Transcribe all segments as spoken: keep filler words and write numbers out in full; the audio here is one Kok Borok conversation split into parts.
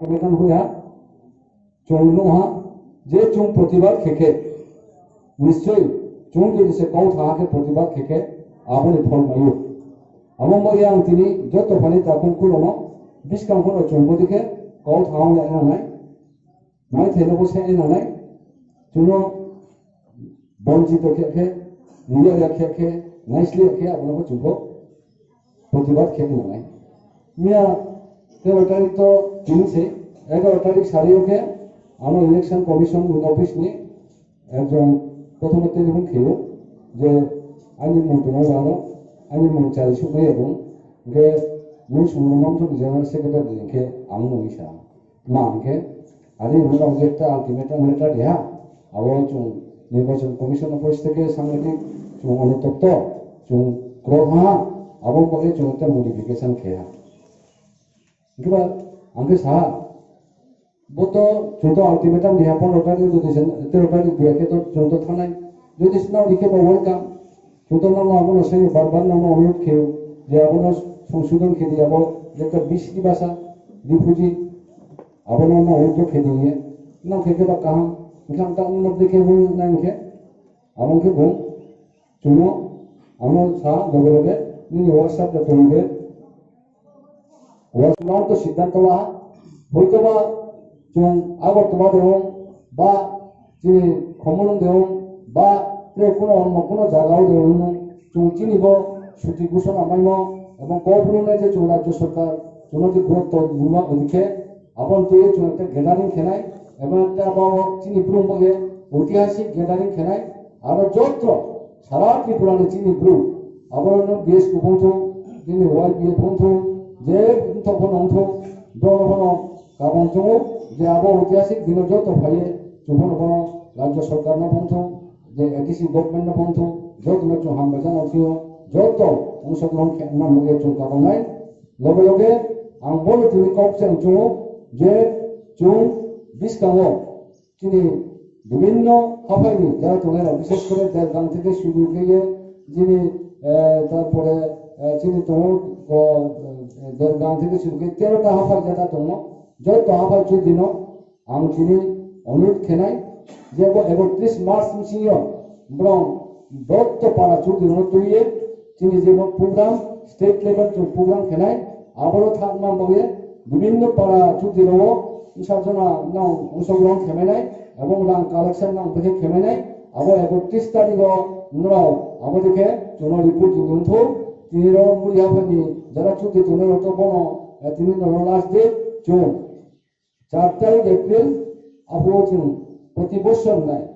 Mekan huya, chwng nungha, je chwng protibad khe khe, nischoi chwng jodi se kau tha khe protibad khe khe, aboni phol maio. Abo mo yang tini joto phani takung kurono, biskang kono chwng bodi khe kau tha wng ya nai, mai thai no bo se nai, chwngno bonchito khe khe, riya ya khe khe, naisli ya khe, abono bo chwng bo protibad khe nai. Miya tero tarik to tini se, egaro tarik sari o khe ano election commission ni office ni ekjon prothom telephone khe o je ani mung tongma baro, ani mung chari suk nai abo, hingke mung sung no mung general secretary hingke ang mung isa. Ma hingke, ani mung je ta ultimatum letter dia, abo chwng Nirbachon Commission office theke sangani chwng onutopto, chwng krok ha, abo pake chwng ta modification khe ha. Hingke ba, ang khe sa, bo to chwng to ultimatum dia, pondro tarik jodi se, tero tarik dia khe to chwng to thanai. Jodi se nang rikhe ba welcome. Chwng to nang abono sai bar bar nang onurod khe, je abono songsodon khe di abo, je ta bisi basa, refugee. Abono no hujjo khe diye. Nang khe khe ba kaham. Hwnkhe ang ta wngno bwkhe hwnwi nang khe. Abo khe bo chwngno ano sa loge loge nini WhatsApp da tongbe. WhatsApp no to siddhanto laha. Hoito ba chwng Agartala de ong ba chini Khumulwng de ong ba tre kuno onno kuno jaga o de ong, chwng chini bo suti gusona maimo ebong kok phuru nai je chwng rajyo sarkar chwngno je gurutto rima odikhe aboni twi chwng ekta gathering khenai ebong ekta abo chini brum bo ye oitihasik gathering khenai aro jotto sara Tripura ni chini brum abo no B S K phone thung, chini Y B A phone thung, je wngthok phano wngthok, bono phano kabang chungo je abo oitihasik dino jotto phaiye chwng phano bono rajyo sarkar no phone thung, je A D C government no phone thung, joto no chwng hambai jana thwiyo, joto wngsakrong khe wngna mungya chwng kabang nai. Loge loge ang bono tini kok se wng chungo je chwng bwskango chini bibinno haphaini jara tongnai rok, bishes kore Dergang theke suru khe ye chini, eh, tarpore, eh, chini tongo, o, eh, Dergang theke suru khe tero ta haphai jata tongo, joto haphai chudino ang tini onurod khenai je bo ekotris March bisingo borok joto para chudino twiye chini je bo program, state level chwng program khenai, aboro thangma bagwi bibinno para chudiro wngsa jona nang wngsa grong khemenai, ebong rang collection nang bwkhe khemenai, abo ekotris tarigo norok abo dikhe chwngno report ringwi wngthok, tini rok buri haphani jara chudi tongnai rok to bono, eh, tini nono last date chwng char tarik April, abo chwng proti bosor nai,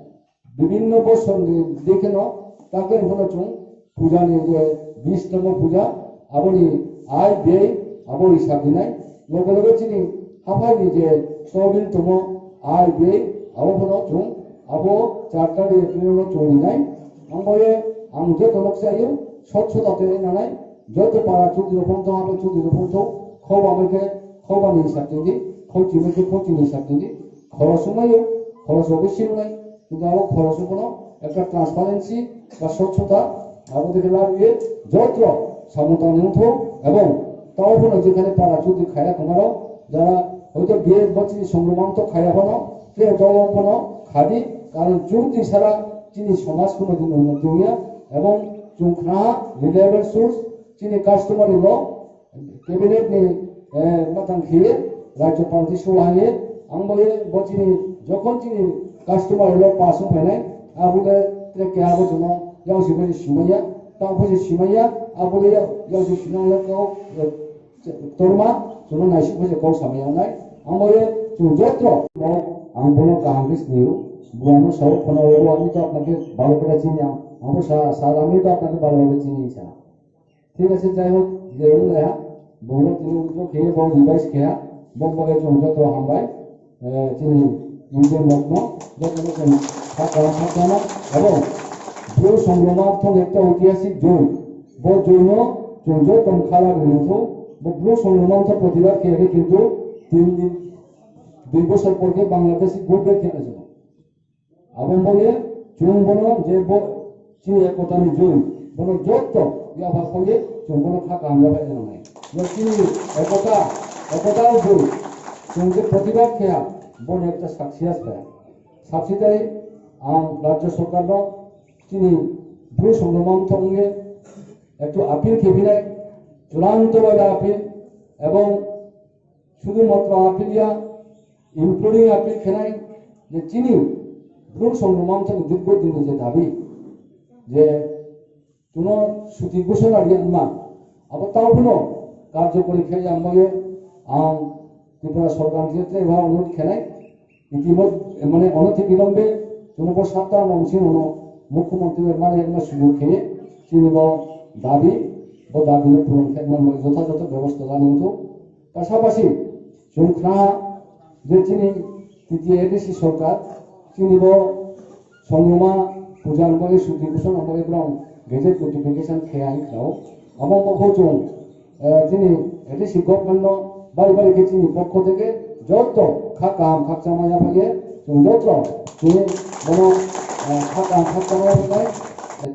bibinno bosor ni dekheno, takle hwno chwng puja ni je bis tongmo puja, aboni ai bey abo hisab rinai, loge loge chini haphai ni je sobil tongmo ai bey abo phano chwng abo char tarik April no chwng rinai. Ang boye ang joto nok sayo, sot sota tei nanai, joto para chudiro phone to, abo chudiro phone to, khoba mai khe, khoba ni hisab tindi, khochi mai khe, khochi ni hisab tindi, khoros wngmai yo, khoros rok sinai, kintu abo khoros wngmano ekta transparency ba sot sota, abo dikhe labiye, joto samung tangni wngtho, ebong tao phano jekhane para chudi khaya khomaro, jara hoito biye bachini songrumang to khaya phano, tei tao phano khadi, karon chudi sara chini somaj kuno din unnoti wngya, ebong chwng khna reliable source, chini customary law, cabinet ni, eh, matang khe Rajyapal tei sula hai ang bo ye bo chini jokhon chini customary law pass wng phainai, abo le tre keha bo chwngno yausi bo se simaya, tang bo se simaya, abo le yausi sinang le kok, eh, torma, chwngno naisik bo se kok samaya wngnai. Ang bo ye chwng jotro, ang bono kaham khe sini o, bo ano sao phano, o ani to apna khe balo khe chini ang, ang bo sa, sa ami to apna khe balo khe chini sa. Thik ase, jai hok, je wng lai ha, bongno tini wngkhe bo revise khe ha, bo bagwi chwng joto hambai, eh, chini Indian motno, jotono chwng kha kaham kha kaham, abo Bru songroma thong ekta oitihasik joi, bo joino chwng joto khala rwngthok, bo Bru songroma thong protibad khe khe kintu tin din, dui bosor por khe Bangladeshi vote back khe naijak. Abo wngkha chwng bono je bo chini ekota ni joi, bono joto yapha khogwi chwng bono kha kaham yapha wngnai. Bo chini ekota, ekota o joi. Chwng je protibad khe ha, bono ekta success khe. Sabsi tei ang Rajya Sarkar no chini bru songroma wngtong wngye ektu appeal khe phinai, churanto bhabe appeal, ebong sudhu matro appeal ya, including appeal khenai je chini bru songroma wngtong dirgo dini je dabi je Chwngno suti ghosona rwya wngma, abo tao phano karjokori khe ya wngbaio ang Tripura Sorkar ni tre ba onurod khenai. Itimod-, mane onoti bilombe chwngno bo sapta no bising no Mukhyamantri bai mani wngma sujog khe chini bo dabi, bo dabi no puron khe man jotha jotha bebosta lani wngthok. Pasapasi chwng khna je chini T T A A D C sorkar chini bo songroma puja ni bagwi suti kusung ni bagwi borok gazette notification khe hai khna o. Amo mokho chwng, eh, chini A D C government no bari bari khe chini pokho theke joto kha kaham khakchangma yaphaikhe chwng joto chini bono, eh, kha kaham khakchangma yaphaikhe.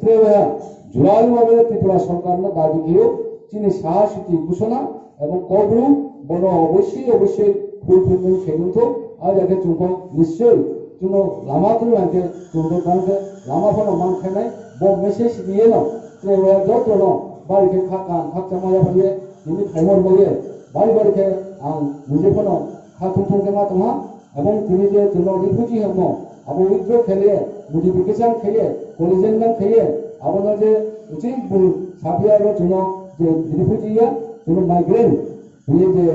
Tre waya July waya Tripura sorkar no dabi khe o chini saha suti kusuna Ebong Kokborok bono obossoi obossoi fulfillment khe wngthok, a jaga chwngkho nischoi chwngno lama twi hwnkhe chwngno tongkhe lama phano mankhainai, bo message riyeno chwngno jotono bari khe kha kaham khakchangma yapharwi tini phaimor bagwi bari bari khe ang niji phano kha thum thum khe ma tongha. Ebong tini je chwngno refugee hwnmo, abo withdraw khaile, modification khaile, corrigendum khaile, abono je uchik bwrwi saphiya aro chwngno je refugee ya, chwngno migrant hwnwi je,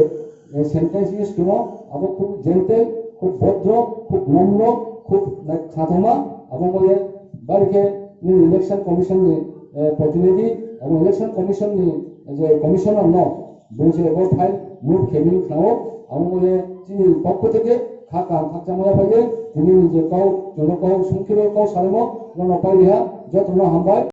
eh, sentence use khemo, abo khub gentle, khub bhodro, khub nomro, khub nai-, khatoma, abo mole bari khe nini election commission ni, eh, protinidhi, abo election commission ni je commissioner no, Bwsai bo file move khe mili khnao, amo mole chini pokho theke kha kaham khakchangma yaphaikhe, tini ni je kau, jono kau songkhe kau salimo, nono pailiha, jotono hambai.